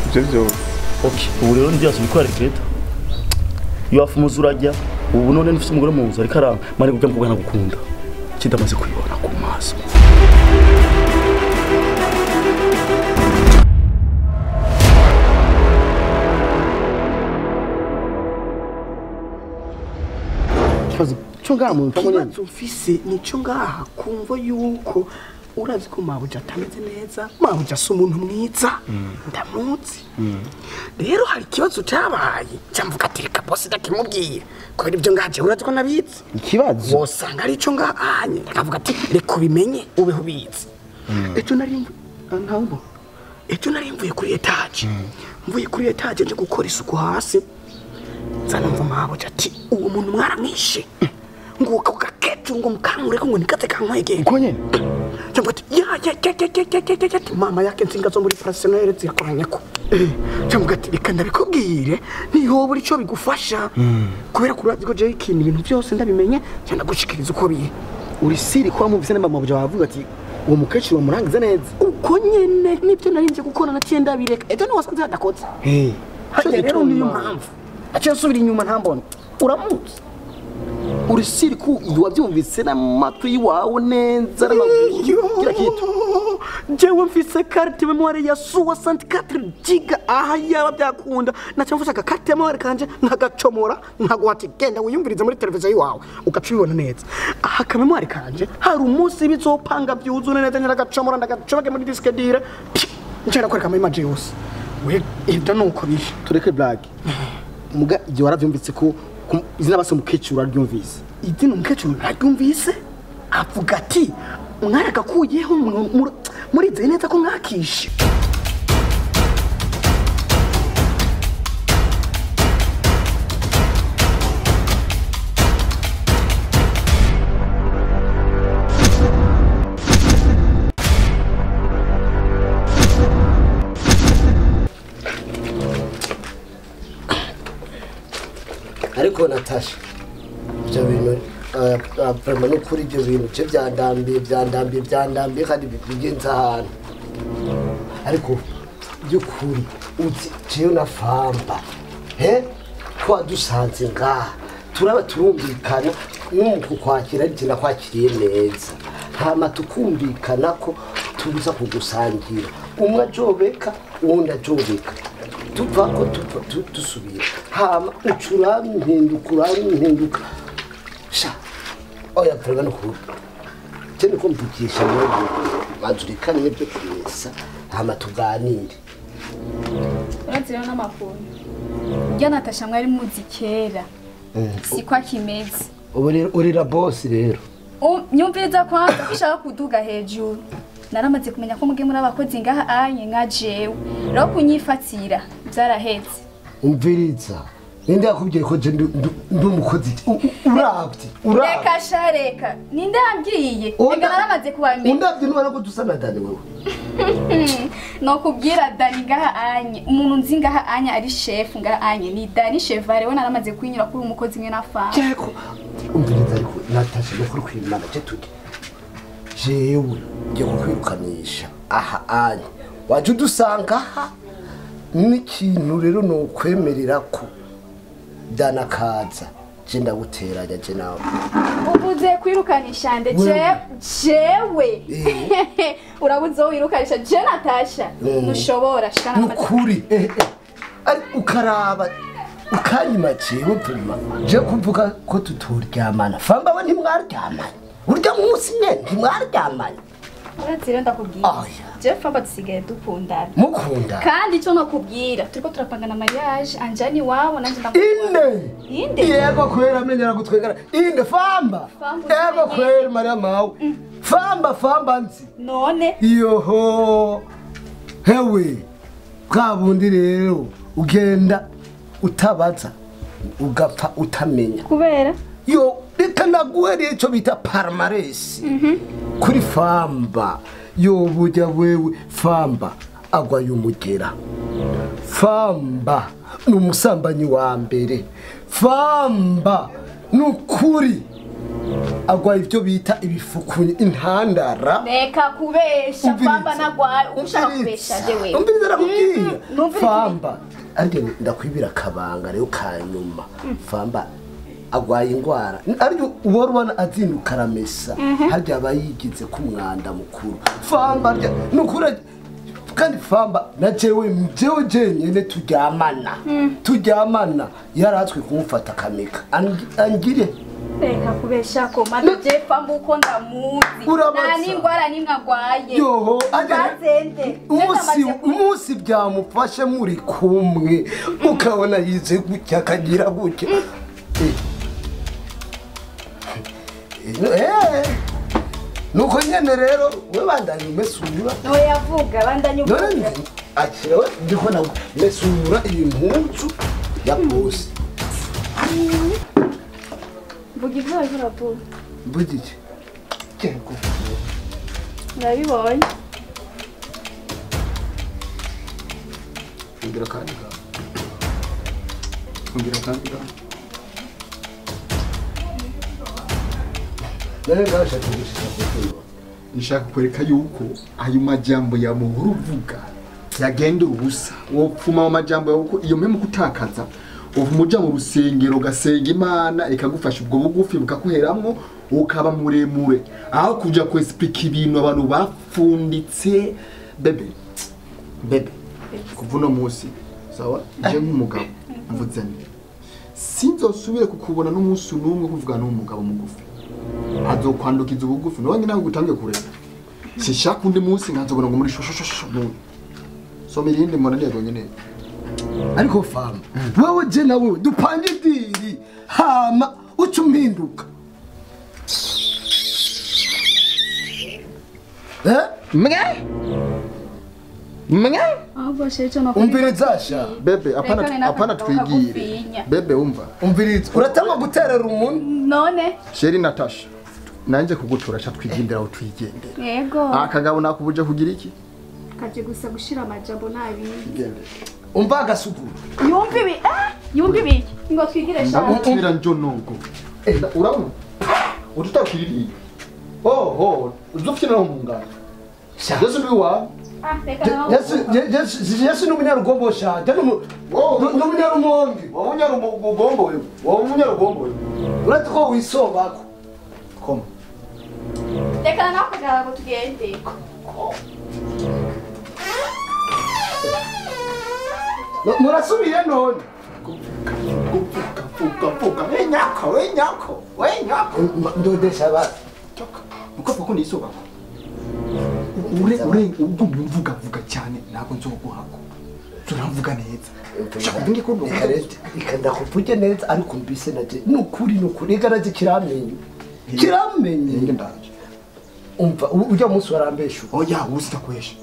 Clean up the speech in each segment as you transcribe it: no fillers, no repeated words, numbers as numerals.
Ivyo vyose. Okay, ubu rero ndiyazo bikora regreta. Iyo afumuza urajya, ubu none nfise umugore mu nzu ariko aranga, mari kujya mukugana gukunda. Kidamaze kwibona ku maso. Cyo ngaha mu mpango nyene. Ikibazo mfise nico ngaha kumva yuko urazi ko mabuja atameze neza, mabuja si umuntu mwiza, ndamuzi. Rero hari ikibazo cabaye, camvuga ati reka bosi ndakimubwiye, kubera ibyo ngaje urazi ko nabizi. Ikibazo wosanga ari ico ngaha anye, akavuga ati reka ubimenye ubeho ubizi. Ejo nari ntawubo. Ejo nari mvuye kuri etage. Mvuye kuri etage nje gukora isuku hasi. Nzanumva mabuja ati uwo muntu mwaramwishe. Ngo gakecuru ngo mukankure ko ngo nikaze kankwegera. Uko nyene? Cyangwa ati ya ya ya ya ya ya ya mama yake nsinga zo muri personnel zirakoranye ko. Cyangwa ati reka ndabikubwire niho buri cyo bigufasha. Kubera kurazi ko je ikintu ibintu byose ndabimenye cyane gushikiriza uko biri. Uri siri kwa muvise namba mabuja bavuga ati uwo mukecuru bamurangiza neza. Uko nyene nibyo narinje gukora naciye ndabireka. Ejo ni wasanze hadakoze. Hajya rero niyo mpamvu. Aciye nsubira inyuma ntambone. Uramutse. Uri siri ku wabyumvise n'amatwi wawe neza n'amaguru kira kitu. Jewe mfise carte mémoire ya 64 giga aha yaba byakunda naca mfasha carte mémoire kanje nkagacomora nkaguha ati genda wiyumvirize muri televiziyo yawe ukacibona neza. Aha ka mémoire kanje hari umunsi bizopanga byuzure neza ntiragacomora ndagacomake muri disque dure nca nakwereka ama image yose. We ibyo nuko bije tureke blague. Muga igihe waravyumvise ko izina base mukecuru araryumvise. Izina umukecuru araryumvise avuga ati mwaragakuyeho murizeye neza ko mwakishe. Ariko Natasha ibyo bintu vraiment n'ukuri ibyo bintu byo byandambiye kandi bigenze ahantu ariko by'ukuri uzi jewe na Famba he twadusanze ngaha turaba turumvikana n'uku kwakira ariko nakwakiriye neza hama tukumvikana ko tuza kugusangira umwe ajobeka uwundi ajobeka tuva ko dusubira hama ucurampinduka sha oya vraiment n'ukuri je niko mvugisha n'ubu mazurikane n'ibyo kumesa hama tuganire. Urazi rero n'amakuru urya Natasha mwari muzi kera siko akimeze ubu rero urira boss rero nyumviriza kwanza ko ushaka kuduga hejuru. Naramaze kumenya ko muge muri abakozi ngaha anye nka jewe rero kunyifatira byarahetse. Umviriza ninde yakubwiye ko je ndi umukozi urabye reka sha reka ninde yambwiye reka naramaze kubamenya undabye nubona ko dusa na Dani wewe. No kubwira Dani ngaha anye umuntu nzi ngaha anye ari chef ngaha anye ni Dani Chevare we naramaze kwinyura kuri umukozi mwe na fama. Yego umviriza ariko Natasha no kuri kwimana je tujye jewe ngiye kukwirukanisha aha anye waje udusanga aha n'ikintu rero no kwemerera ko danakaza je ndaguteranya je nawe uvuze kwirukanisha nde jewe urabuze wirukanisha je Natasha ntushobora shikana nukuri ari ukaraba ukanyima jewe prima je kuvuga ko tuturyamana Famba we ntimwaryamanye urya munsi nyene ntimwaryamanye. Urazi rero ndakubwira je Famba dusigaye dukundana mukunda kandi ico nokubwira turiko turapangana mariage anjani wabo nanje ndakubwira inde yego kwera amenyera gutwegara inde Famba yego kwera Maria mawe Famba nzi none yoho hewe bwa bundi rero ugenda utabaza ugapfa utamenya kubera yo reka ndaguhereye ico bita palmarès kuri Famba yo burya wewe Famba agwa y'umugera Famba ni umusambanyi wa mbere Famba nukuri Agwaye ibyo bita ibifukunye intandara. Reka kubesha Famba nagwaye ushaka kubesha jewe. Umviriza nakubwiye. Famba ariko ndakwibira kabanga rero kanyuma. Famba agwaye ingwara ariko ubora ubona azinduka aramesa harya aba yigize ku mwanda mukuru. Famba nukura kandi Famba na jewe jenyene turyamana turyamana yaratswe kumufata kameka angire. Reka kubesha ko mama je Famba uko ndamuzi nta n'ingwara nimwe agwaye. Yoho agende umunsi byamufashe muri kumwe ukabona yize gutya akagira gutya. Nuko nyene rero we bandanye umesura. Oya vuga bandanye uvuga. Akira we ndiko na mesura iyi mpunzu ya boss. Vuga ivyo wariko uravuga. Mvuga iki? Cyego. Ndabibonye. Ngira kandi ga. Ngira kandi ga. Nshaka kwereka yuko ayo majambo ya muhuru uvuga yagenda ubusa wopfuma mu majambo yuko iyo mpemu kutakaza uvumuja mu rusengero gasenga Imana ikagufasha ubwo bugufi bukakuheramwo ukaba muremure aho kuja kwexplica ibintu abantu bafunditse. Bebe bebe kuva uno munsi sawa je nk'umugabo mvuze nti sinzosubire kukubona n'umunsi n'umwe kuvuga n'umugabo mugufi azokwandukiza ubugufi none nawe gutangiye kureba sishaka undi munsi nkazobona ngo muri shosho none so mirinde mbona ntiyagonye neza. Ariko Famba wewe je nawe dupange idiri hama uca umpinduka. Mwe umviriza sha bebe apana twigire bebe umva umviriza uratanga guterera umuntu none Sheri Natasha nanje kugutura sha twigendera aho twigendera. Yego akagabo nakubuje kugira iki kaje gusa gushira amajambo nabi umva agasuguru yumva ibi yumva ibi ngo twigire sha ndagutira njonongo urabona ututakiririye oho uzufite naho mungana Yesu ni wa Yesu ni umunyarugombo sha ni umunyarumonge wowe umunyarugongo wewe wowe umunyarugongo wewe uretse ko wisobako koma reka nawe kugira ngo tugende. Murasubiye none fuka wenyako wenyako ndodesha basi uko fuko nisobako ure ugumye mvuga cyane ntabwo nzoguhako turamvuga neza ushaka kuvuga ko reka ndakuvuge neza ariko mbise naje nukuri garaje kiramenye ndaje umva ujya munsi warambesha oya usitakwesha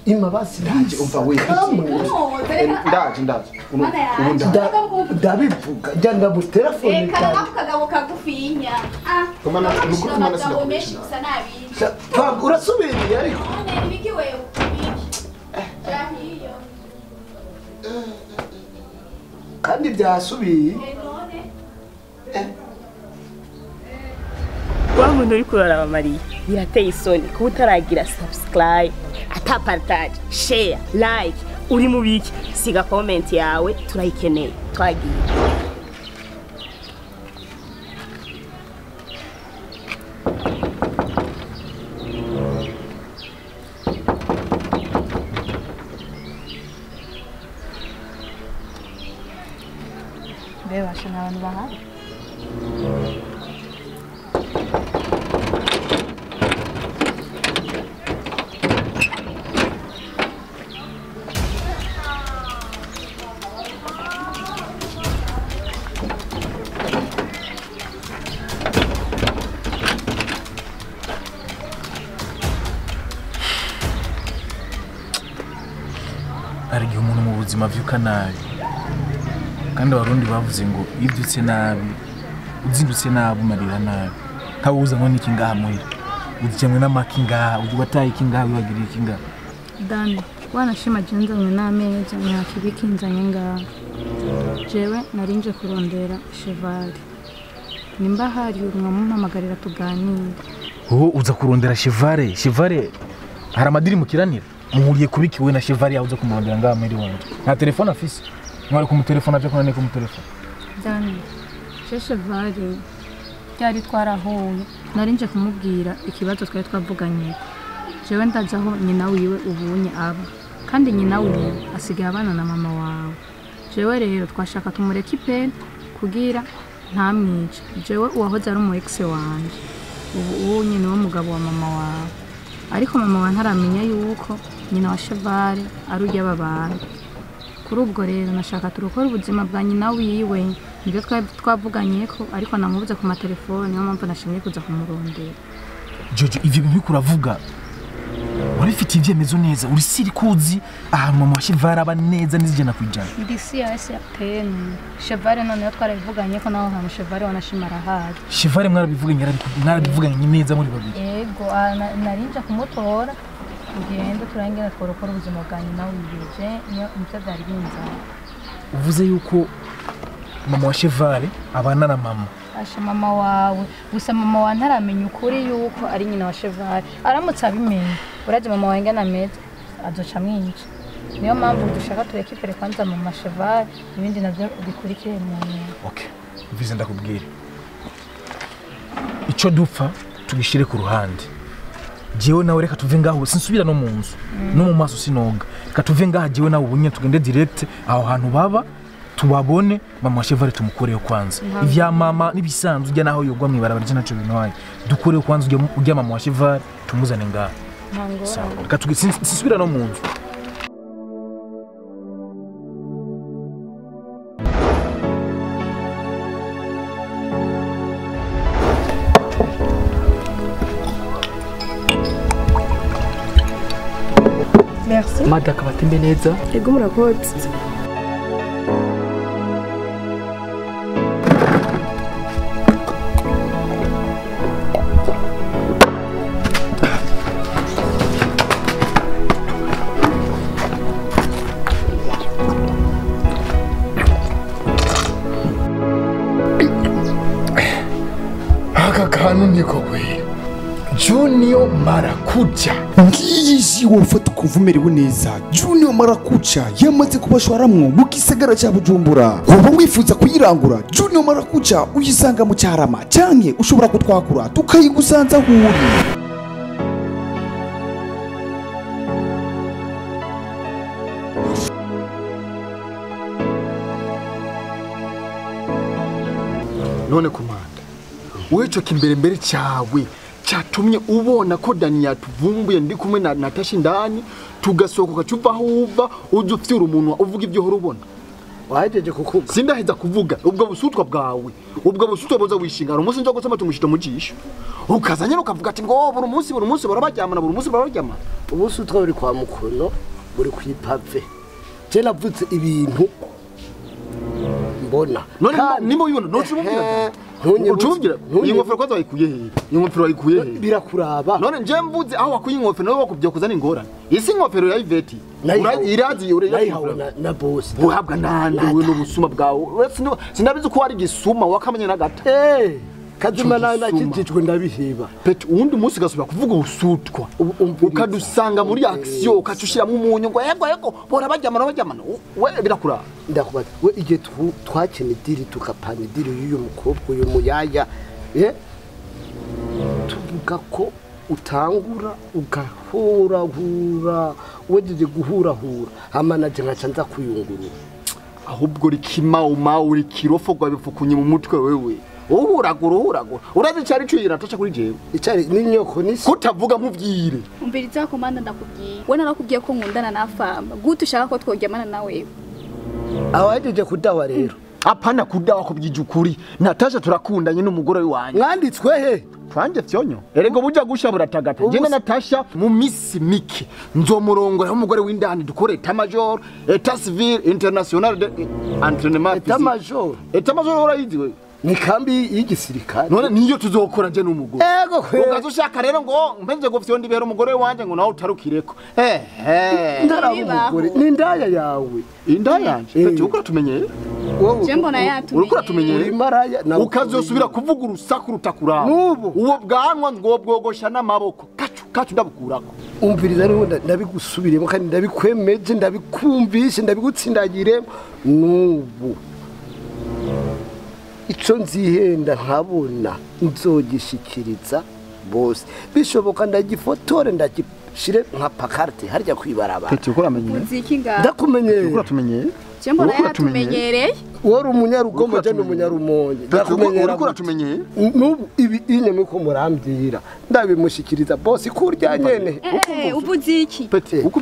ima basi ndaje umva we ndaje ndabivuga njya ndamutelefone reka nakagabo kagufinya komana nukuri kumana sinakubesha urasubiriye ariko none nibiki wewe jahiyo kandi byasubiye wa muntu uri kuraraba Mariya birateye isoni kuba utaragira subscribe ata partage share like uri mu biki siga comment yawe turayikeneye twagiye. Bebasha n'abantu bahari. Hari igihe umuntu mu buzima avyuka nabi kandi abarundi bavuze ngo iyo ubyutse nabi uzindutse nabi umarira nabi nkaba uzanywe n'iki ngaha muhira ujyanywe n'amaki ngaha wataye iki ngaha wibagiriye iki ngaha. Dani wanashima je nzanywe n'ameza nta kibi kinzanye ngaha jewe narinje kurondera chevali. Nimba hari mwamumpamagarira tuganire. Wowe uza kurondera Chevare, Chevare hari amadiri mukiranira. Muhuriye kubiki we na Chevare yawe uza kumurondera ngaha muri wanje. Nta telefone afise. Mwari kumutelefona aje kunane kumutelefona. Dani, Chevare byari twarahuye. Nari nje kumubwira ikibazo twari twavuganye. Jewe ndajaho nyina wiwe ubunye aba. Kandi nyina wiwe asigaye abana na mama wawe. Jewe rero twashaka tumureke ipeni kugira ntamwice. Jewe uwahoze ari umu ex wanje. Ubu nyine wo mugabo wa mama wawe. Ariko mama wawe ntaramenya yuko nyina wa Chevare ari ujya babana. Kuri ubwo rero nashaka turokora ubuzima bwa nyina wiwe. Nibyo twavuganye ko ariko namubuze ku matelefone niyo mpamvu nashimye kuza kumurondera. Jojo ivyo bintu kuravuga warifitiye ivyemezo neza uri siri kuzi ahantu mama wa Chevare aba neza nizijana kwijana. Ndi CS ya PN. Chevare none twarabivuganye ko naho hantu Chevare wanashimara hazi. Chevare mwarabivuganye neza muri babiri. Yego narinja kumutora ugenda turangena tworokora ubuzima bwa nyina wiwe niyo nivyo byari binzanye. Uvuze yuko mama wa Chevare abana na mama. Asha mama wawe gusa mama wa ntaramenya ukuri yuko ari nyina wa Chevare. Aramutse abimenye uraje mama wawe ngana meza azoca mwinshi. Niyo mpamvu dushaka turekipere kwanza mama Chevare ibindi navyo bikurikire mu nyuma. Okay, mvize ndakubwira. Ico dupfa tugishire ku ruhande. Jewe nawe reka tuve ngaho sinsubira no mu nzu no mu maso sinoga. Reka tuve ngaha jewe nawe ubunye tugende direct aho hantu baba tubabone mama wa Chevare tumukoreyo kwanza. Ivya mama nibisanzwe ujya naho yogwa mwibarabara je naco binwaye. Dukoreyo kwanza ujya mama wa Chevare tumuzane ngaha. Sawa. Reka sinsubira no mu nzu. Merci. Mada kabatembe neza. Ego murakoze. Aka kantu niko kwera. Junior Marakuja ngiyi wofata kuvumerewe neza. Junior Marakuja yamaze kubashwaramwo mu gisagara cya Bujumbura. Wowe wifuza kuyirangura Junior Marakuja uyisanga mu Cyarama canke ushobora kutwakura tukayigusanza huri. None kumanda weco kimbere mbere cyawe cyatumye ubona ko Dani yatuvumbuye ndi kumwe na Natasha indani tugasohoka ugacuva aho uva uje ufyura umunwa uvuga ibyo uhora ubona. Wahejeje kukuga. Sindaheza kuvuga ubwo busutwa bwawe ubwo busutwa boza wishingana umunsi nzo gusoma tumushito mujisho ukazanye ukavuga ati ngo buri munsi barabaryamana buri munsi barabaryamana. Ubusutwa buri kwa mukono buri kwipave. Je navuze ibintu mbona. None nimba ubibona ntucumubwira. Ucumubwira iyi ngofero kwanza wayikuye he? Iyi ngofero wayikuye he? Birakuraba. None nje mvuze aho wakuye ingofero nawe wakubye kuzana ingorane. Isi ngofero ya Iveti. Irazi urayihawe na boss. Uhabwa nande we n'ubusuma bwawe. Sinabizi ko ari gisuma wakamenye na gato. Kazima nawe nakijijwe ndabiheba. Peti uwundi munsi gasubira kuvuga ubusutwa. Ukadusanga muri action ukacushiramo umunyu ngo yego yego bora baryamana baryamana. We birakuraba. Ndakubaza we igihe twakina idiri tukapana idiri y'uyu mukobwa uyu muyaya tuvuga ko utangura ugahurahura wejeje guhurahura hama naje nkaca nza kuyungurura. Ahubwo rikima uri kirofo gwabifukunye mu mutwe wewe. Uhuragura urazi cyari cuyira tacha kuri jewe icari ninyoko nisi kutavuga muvyire. Umviriza komanda ndakubwiye we narakubwiye ko nkundana na famba gute ushaka ko tworyamana nawe. Awajeje kudawa rero apana kudawa kubyije ukuri. Natasha turakundanye n'umugore wanjye. Mwanditswe he? Twanje fyonyo. Erego burya gusha buratagata. Njye na Natasha mu misi mike nzomurongora umugore w'indani dukore état major, état civil international de entraînement physique. État major. État major urayizi we. Ni kambi y'igisirikare. None niyo tuzokora nje n'umugore. Ego kwe. Ukaza ushaka rero ngo mpenje ngo fyonde ibera umugore wanje ngo nawe utarukireko. Ndara umugore ni ndaya yawe. Indaya yanje. Peti ukora tumenyeye. Je mbona yatumenyeye. Urukora tumenyeye. Maraya ukazosubira kuvuga urusaku rutakuraba. Nubu uwo bwanwa ngo bwogosha n'amaboko. Kacu kacu ndabukurako. Umviriza rero ndabigusubiremo kandi ndabikwemeje ndabikumvishe ndabigutsindagire nubu. Ico nzihenda nkabona nzogishikiriza bose bishoboka ndagifotore ndagishire nka pakarte harya kwibarabara. Peti ukora amenyeye. Ndakumenyeye. Ukora tumenyeye. Je mbona yatumenyereye. Wari umunyarugomo je n'umunyarumonge. Ndakumenyera. Ukora tumenyeye. Nubu ibi inyama ko murambwira ndabimushikiriza bose kurya nyene. Uvuze iki?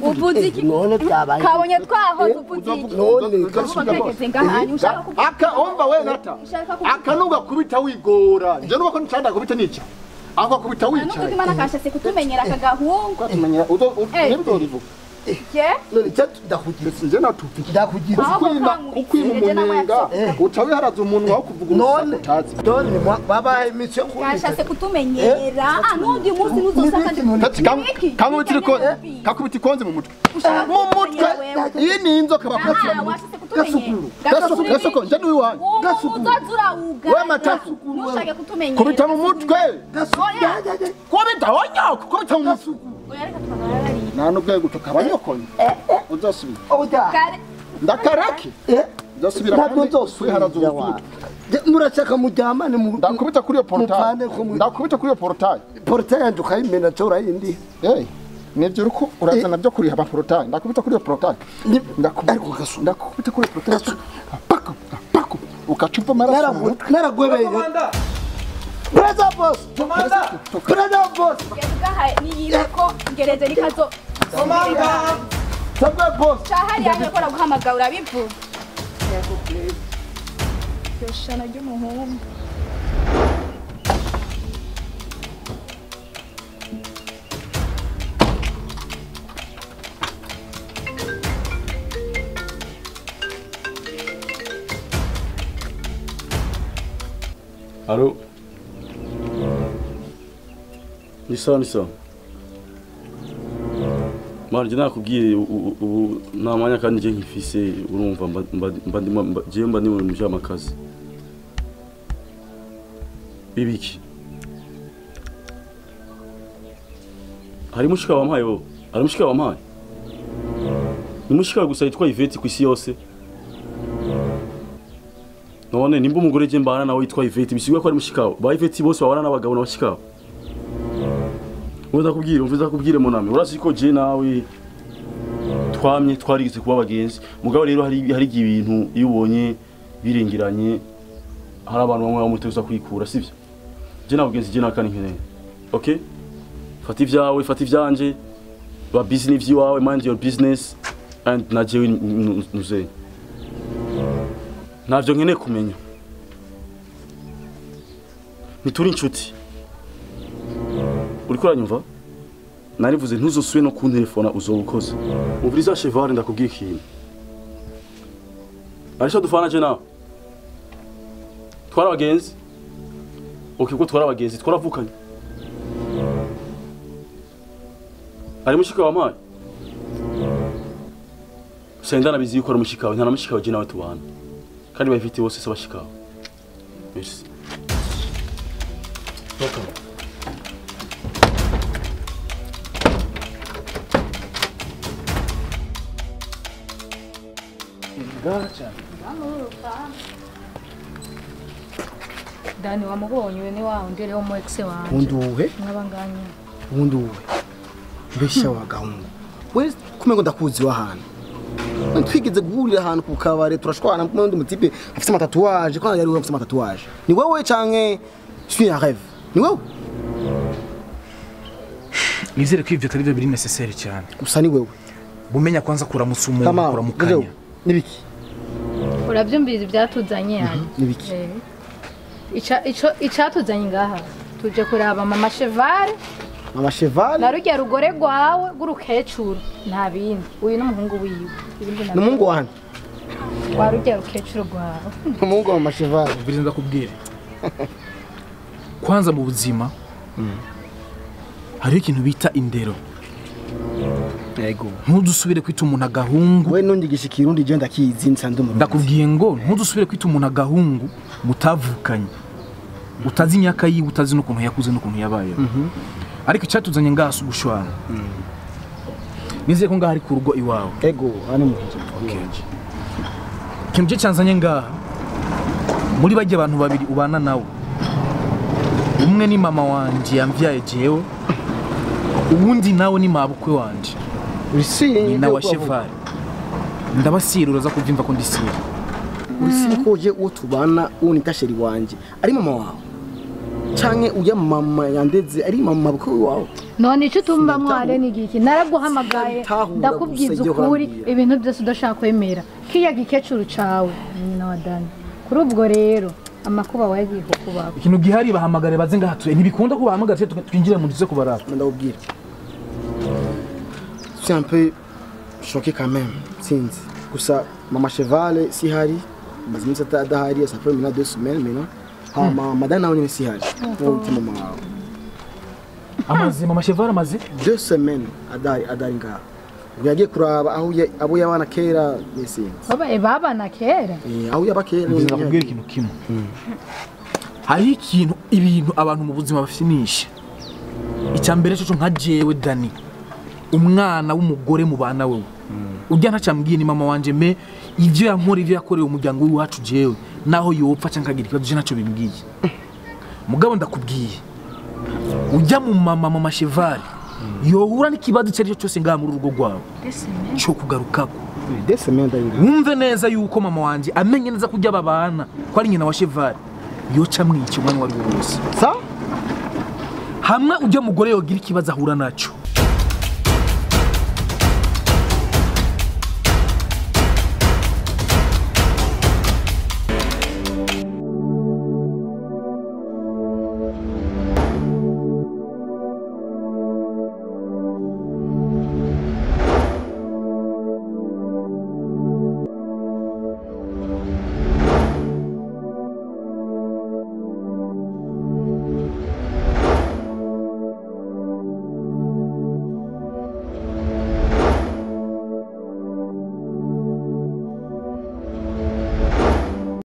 Uvuze iki? None byabaye. Kabonye twahoze uvuze iki? None kashigeze ngahanyu ushaka kuvuga. Aka omba we nata. Akanuga kubita wigora. Je nuko ncanda kubita nica. Ako kubita wicaye. Nuko Imana kashase kutumenyera akagahungu. Kutumenyera uzo nibyo. Je? None cyatu ndakugira. Je natupiki. Ndakugira. Ukwima umunyenga utawiharaza umuntu wawe kuvuga none. None babaye imico kashase kutumenyera. Nundi munsi nuzosaka ndi. Kakubita ikonze mu mutwe. Mu mutwe. Iyi ni inzoka bakubita mu mutwe. Gasukuru. Gasukuru. Nje niwe. Gasukuru. Uzazura We matatu. Nushake kutumenyera. Kubita mu mutwe. Kubita wonyoko. Kubita mu mutwe. Nta nubwo gutuka abanyokonye uzosubira ndakareke uzosubira kandi kwiharaza ubufutu murashaka mujyamane ndakubita kuri iyo portail ndakubita kuri iyo portail portail yanjye ukayimena cyo urayindi nibyo uruko urazana byo kuriha ba portail ndakubita kuri iyo portail ndakubita kuri iyo portail pako pako ukacupa amaraso naragwebeye. Brother boss. Brother boss. Niyireko ngereze nikazo. Komanda. Sabwe boss. Cyahari yaje kora guhamagara urabivuga. Yego please. Yoshana ry'umuhungu. Allo. Ni sawa ni sawa. Mara je nakubwiye ubu nta mwanya kandi je nkifise urumva mba je mba ndi mu by'amakazi. Bibiki. Hari mushika wampaye wowe? Hari mushika wampaye? Ni mushika gusa yitwa Yvette ku isi yose. None nimba umugore je mbana nawe yitwa Yvette bisigwa ko ari mushika. Ba Yvette bose babana n'abagabo n'abashika. Uza kubwira monami urazi ko je nawe twamye twarigeze kuba abagenzi mugabo rero hari ibintu iyo ubonye birengeranye hari abantu bamwe bamuteguza kwikura sivyo je nabugenzi je nakani nkeneye okay fata ivyawe fata ivyanje ba business vyiwawe mind your business and na jewe nuze navyo nkeneye kumenya nituri inshuti uriko uranyumva narivuze ntuzosubire no kuntelefona uzobukoze umviriza cheval ndakubwira ikintu arisha dufana je nawe twara abagenzi okay ko twara abagenzi twaravukanye ari mushika wa mayi senda nabizi yuko ari mushika wawe nta na mushika wawe je nawe tubana kandi bafite bose se bashika merci. Dani wamubonye we ni wa undi rero mu ex wanje. Unduhe? Mwabanganye. Unduhe. Mbesha wa gahungu. We kumengo ndakuzi wa hano. Twigeze guhurira ahantu ku kabare turashwana kumwe n'undi mutipe afite amatatuwaje ko yari afite amatatuwaje. Ni wewe canke suis un rêve. Ni wewe? Nizere ko ivyo atari byo biri necessaire cyane. Gusa ni wewe. Bumenya kwanza kuramutsa umuntu kuramukanya. Nibiki? Urabyumviriza ibyatuzanye yani. Nibiki? Icatuzanye ngaha tuje kuraba mama Cheval. Mama Cheval? Na rujya rugore rwawe rw'urukecuru nta bindi. Uyu n'umuhungu wiwe. N'umuhungu wanje. Warujya rukecuru rwawe. Umuhungu wa Mashevale. Ubwiriza ndakubwire. Kwanza mu buzima hariho ikintu bita indero. Yego. Ntudusubire kwita umuntu agahungu. We nundigisha ikirundi je ndakizi nsanze mu. Ndakubwiye ngo ntudusubire kwita umuntu agahungu mutavukanye. Utazi imyaka yiwe, utazi n'ukuntu yakuze n'ukuntu yabayeho. Ariko icyatuzanye ngaha si ugushwana. Nizeye ko ngaha ari ku rugo iwawe. Ego, hano mu nzu. Okay. Ikintu je cyanzanye ngaha muri bajya abantu babiri ubana nawe. Umwe ni mama wanje yamvyaye jewe, uwundi nawe ni mabukwe wanje. Nyina wa Chevale. Ndabasira uraza kuvyumva ko ndisira. Urisi ko je uwo tubana uwo ni tasheri wanje ari mama wawe canke uya mama yandeze ari mama bukwe wawe. None ico tumba mware ni giki naraguhamagaye ndakubwiza ukuri ibintu byose udashaka kwemera kiya gikecuru cawe nyina wa Dani. Kuri ubwo rero amakuba wagiye kukubaho. Ikintu gihari bahamagare baze ngahatuye ntibikunda ko bahamagara twinjire mu nzu kubarara. Ndabubwira c'est un peu choqué quand même sinzi gusa mama Chevale si hari maze iminsi adahari, ça fait maintenant 2 semaines maintenant. Ha madame nawe nyine si hari wowe mama wawe amaze mama Chevale amaze 2 semaines adahari ngaha. Ubwo yagiye kuraba aho abo yabana kera nisinzi. Baba babana kera? Aho yaba kera. Ndakubwira ikintu kimwe. Hari ikintu ibintu abantu mu buzima bafinisha. Icyambere cyo nka jewe Dani umwana w'umugore mu bana wewe. Urya ntacambwiye ni mama wanje me ivyo yankora ivyo yakorewe umuryango w'iwacu jewe naho yopfa canke akagira ikibazo je naco bimbwiye. Mugabo ndakubwiye ujya mu mama Chevale yohura n'ikibazo icyo aricyo cyose ngaha muri urugo rwawe cyo kugarukako. Wumve neza yuko mama wanje amenye neza kujya babana ko ari nyina wa Chevale yoca mwica umwana wari wose. Hamwe ujya mugore yogira ikibazo ahura naco